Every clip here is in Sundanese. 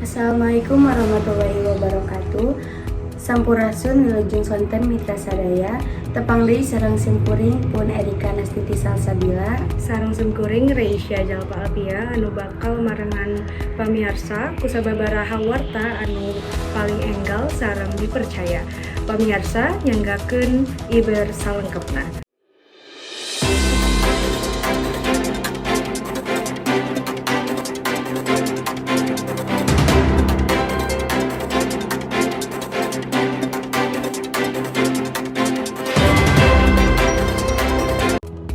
Assalamualaikum warahmatullahi wabarakatuh. Sampurasun, wilujeng sonten, mitra sadaya. Tepang deui sareng simkuring pun Erika Nastiti Salsabila sareng simkuring Reisya Jalpa Alpia anu bakal marengan pamiarsa ku sababaraha warta anu paling enggal sareng dipercaya. Pamiarsa, nyanggakeun iber salengkepna.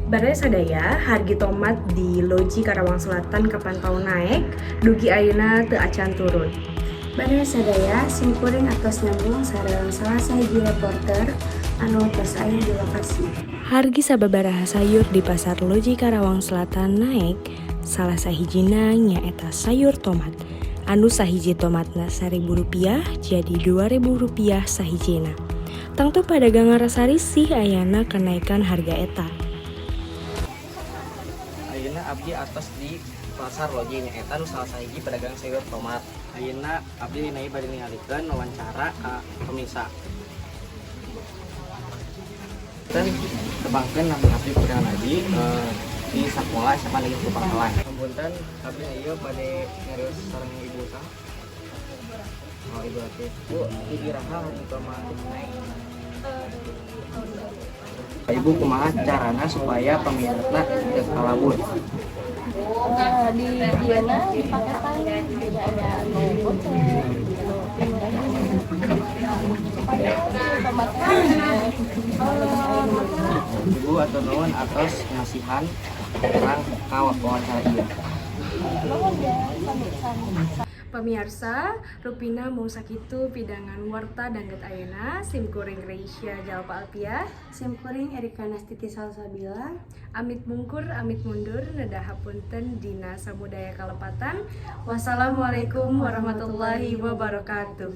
Baraya sadaya, harga tomat di Loji Karawang Selatan kapantau naik, dugi ayeuna teu acan turun. Baraya sadaya, simkuring atos nyambung sareng salah sahiji reporter anu tos aya di lokasi. Harga sababaraha sayur di Pasar Loji Karawang Selatan naik, salah sahijina nyaeta sayur tomat. Anu sahiji tomatna Rp1.000 jadi Rp2.000 sahijina. Tangtu pedagang ngarasa risih ayana kenaikan harga eta. Ayeuna abdi atos di Pasar Loji, nyaeta nu salah sahiji pedagang sayur tomat. Ayeuna abdi dina ieu bade ningalikeun wawancara ka pemirsa. Dan tepangkeun, nami abdi Kurniawan Aji, di sakola SMA Negeri 1 Pangkalan. Punten, abdi ieu bade nyarios sareng ibu saha? Oh, Ibu Latif. Bu, di iraha harga tomat naik? Ibu, kumaha carana supaya peminatna teu kalabur? Nah, di diana di paketan tidak ada anu bocor gitu, supaya tomatnya Ibu, hatur nuhun atos ngasihan terang ka wawancara ieu. Nuhun ya, sami-sami. Pemirsa, rupina mung sakitu pidangan warta danget ayeuna. Sim kuring Reisya Jalpa Alpia. Simkuring Erika Nastiti Salsabila. Amit mungkur, amit mundur, nedah hapunten dina samudaya kalepatan. Wassalamualaikum warahmatullahi wabarakatuh.